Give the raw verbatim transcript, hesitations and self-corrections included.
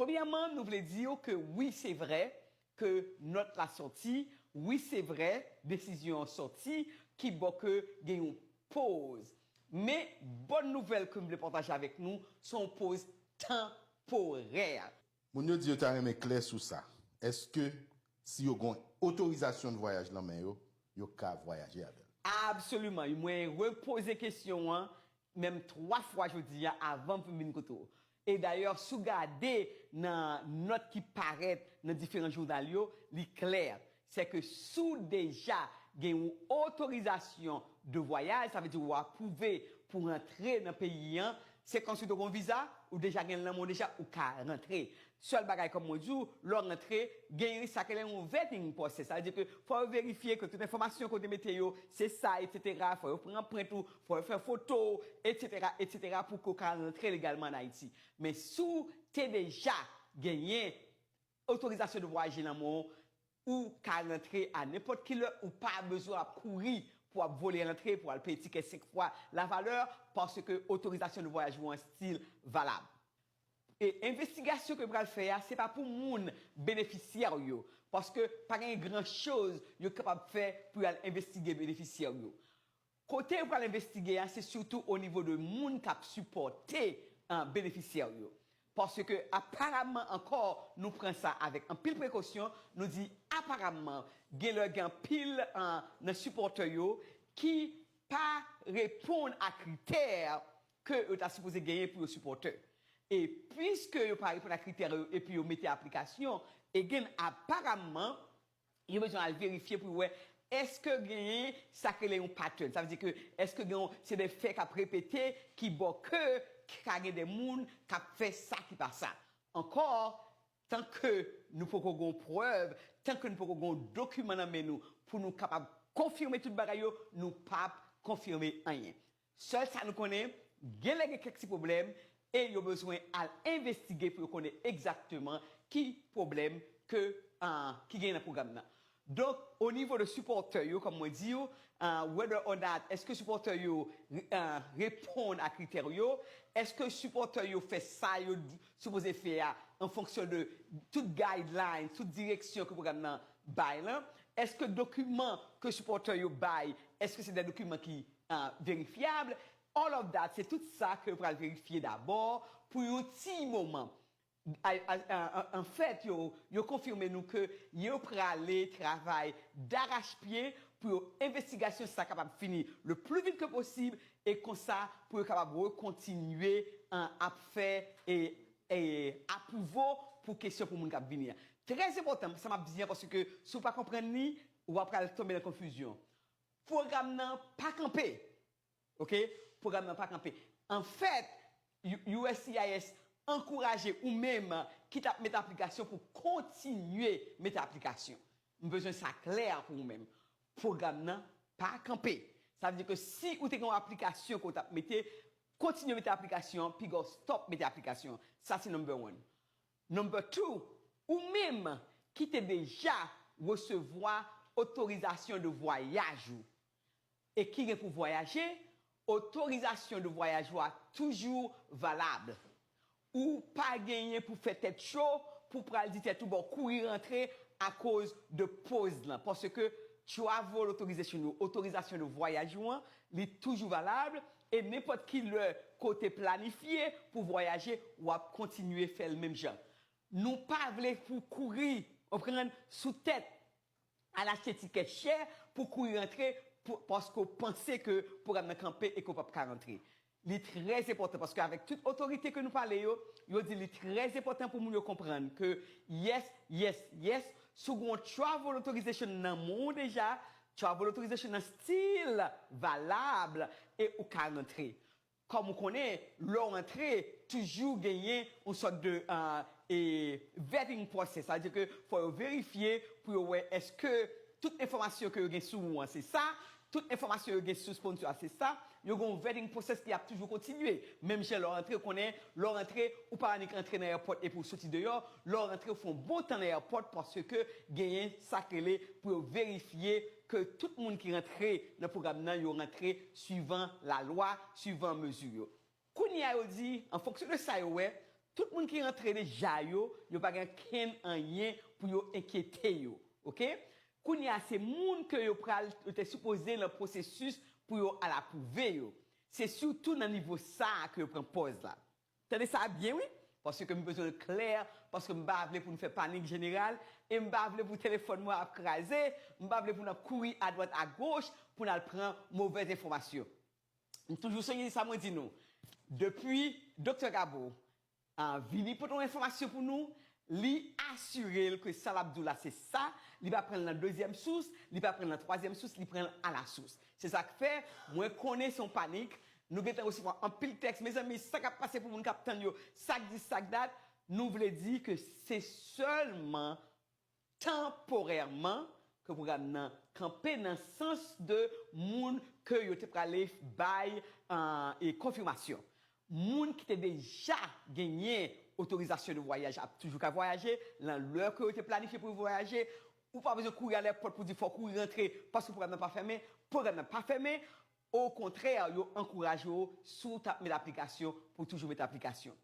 Premyèman, nou vle di w ke wi, se vrè ke nòt la sòti, wi, se vrè, desizyon an sòti, ki bò ke gen yon poz. Men, bòn nouvèl ke m vle pataje avèk nou, se yon poz tanporè. Moun yo di yo ta renmen klè sou sa. Èske si yo gen otorizasyon de vwayaj nan men yo, yo ka vwayaje avè l? Absoliman. Mwen repoze kesyon an menm twa fwa jodi a avan m vin kote w. E dayè, si w gade nan nòt ki parèt nan diferan jounal yo, li klè. Se ke si w deja gen yon otorizasyon de vwayaj, sa vle di w apwouve pou w rantre nan peyi an, se kòmsi w te gen yon viza, ou deja gen l nan men w deja, ou ka rantre. Sèl bagay, kòm mwen di w, lè w rantre, gen sa k rele yon vetting process. Sa vle di ke fò yo verifye ke tout enfòmasyon ke w te mete yo, se sa, etsetera. Fò yo pran anprent ou, fò yo fè foto w, etsetera, etsetera, pou ke w ka rantre legalman ann Ayiti. Men si w te deja genyen otorizasyon de vwayaje nan men w, ou ka rantre a nenpòt ki lè, ou pa bezwen ap kouri pou ap vole rantre, pou al peye tikè senk fwa lavalè, paske otorizasyon de vwayaj ou an still valab. E envestigasyon ke yo pral fè a, se pa pou moun benefisyè yo, paske pa gen gran choz yo kapab fè pou y al envestige benefisyè yo. Kote yo pral envestige a, se sitou o nivo de moun k ap sipòte, uh, benefisyè yo. Paske aparamman ankò, nou pran sa avèk anpil prekosyon, nou di aparamman, gen lè gen anpil, uh, nan sipòtè yo ki pa reponn a kritè ke yo ta sipoze genyen pou yo sipòtè. E piske yo pa reponn a kritè yo epi yo mete aplikasyon, e gen aparamman, yo bezwen al verifye pou wè èske genyen sa k rele yon pattern. Sa vle di ke èske gen yon, se de fè k ap repete ki bò ke ka gen de moun k ap fè sa ki pa sa. Ankò, tanke nou poko gen yon prèv, tanke nou poko gen yon dokiman nan men nou pou nou kapab konfime tout bagay yo, nou p ap konfime anyen. Sèl sa nou konnen, genlè gen kèk ti pwoblèm e yo bezwen al envestige pou yo konnen egzakteman ki pwoblèm ke, ah, ki genyen nan pwogram nan. Donk, o nivo de sipòtè yo, kòm mwen di yo, ah, whether or not, èske sipòtè yo, ah, reponn a kritè yo, èske sipòtè yo fè sa yo d- sipoze fè a an fonksyon de tout guideline, tout direksyon ke pwogram nan bay lan, èske dokiman ke sipòtè yo bay, èske se de dokiman ki, ah, verifyab? All of that, se tout sa ke yo pral verifye dabò pou yon ti moman. Anfèt, yo, yo konfime nou ke yo prale travay darachpye pou yo envestigasyon sa kapab fini le plus vite que possible e konsa pou yo kapab rekontinye, ah, ap fè e, e apwouvo pou kesyon pou moun k ap vini an. Trè enpòtan, sa m ap di an, paske si w pa konprann li, w ap pral tonbe nan konfizyon. Pwogram nan pa kanpe. Oke? Pwogram nan pa kanpe. Anfèt, U- USCIS ankouraje ou menm ki t ap mete aplikasyon pou kontinye mete aplikasyon. M bezwen sa klè pou ou menm. Pwogram nan pa kanpe. Sa vle di ke si ou te gen yon aplikasyon ke w t ap mete, kontinye mete aplikasyon an, piga w stop mete aplikasyon an. Sa se number one. Number two, ou menm ki te deja resevwa otorizasyon de vwayaj ou e ki gen pou vwayaje, otorizasyon de vwayaj ou a toujou valab. Ou pa genyen pou fè tèt cho, pou pral di tèt ou bon, kouri rantre akoz de poz lan. Paske travel authorization ou otorizasyon de vwayaj ou an, li toujou valab e nenpòt ki lè ke w te planifye pou vwayaje, w ap kontinye fè l menm jan. Nou pa vle pou kouri, w konprann, sou tèt al achte tikè chè pou kouri rantre pou, paske w panse ke pwogram nan kanpe e ke w p ap ka rantre. Li trè enpòtan paske avèk tout otorite ke nou pale yo, yo di li trè enpòtan pou moun yo konprann ke yes, yes, yes, si w gen yon travel authorization nan men w deja, travel authorization nan still valab e ou ka rantre. Kòm ou konnen, lè w rantre, toujou genyen yon sòt de, ah, e, vetting process. Sa vle di ke fò yo verifye pou yo wè èske tout enfòmasyon ke yo gen sou ou an se sa, tout enfòmasyon yo gen sou sponsor a se sa, yo gen yon vetting process ki ap toujou kontinye. Menm jan lè w rantre, ou konnen, lè w rantre, ou pa annik rantre nan airport epi w soti deyò, lè w rantre, ou fè yon bon tan nan airport paske genyen sa k rele pou yo verifye ke tout moun ki rantre nan pwogram nan, yo rantre swivan lalwa, swivan mezi yo. Kounye a, yo di, an fonksyon de sa yo wè, Tout moun ki rantre deja yo, yo pa gen kenn anyen pou yo enkyete yo, oke? Kounye a, se moun ke yo pral, yo te sipoze nan pwosesis pou yo al apwouve yo. Se sitou nan nivo sa a ke yo pran pòz la. Tande sa byen, wi, paske m bezwen l klè, paske m pa vle pou n fè panik jeneral, e m pa vle pou telefòn mwen ap kraze, m pa vle pou n ap kouri adwat agoch pou n al pran movèz enfòmasyon. M toujou sonje sa mwen di nou. Depi Doktè Gabo ah, vini pote yon enfòmasyon pou nou, li asire l ke sa l ap di w la se sa, li pa pran l nan dezyèm sous, li pa pran l nan twazyèm sous, li pran l alasous. Se sa k fè, mwen konnen se yon panik, nou gentan resevwa anpil tèks, mezanmi, sa k ap pase pou moun k ap tann yo, sa k di, sa k dat, nou vle di ke se sèlman tanporèman ke pwogram nan kanpe nan sans de moun ke yo te prale bay e konfimasyon. Moun ki te deja genyen otorizasyon de vwayaj ap toujou ka vwayaje nan lè ke yo te planifye pou yo vwayaje. Ou pa bezwen kouri alepòt pou di fò w kouri rantre paske pwogram nan pa fèmen. Pwogram nan pa fèmen. Okontrè, yo ankouraje w si w t ap met aplikasyon pou toujou met aplikasyon.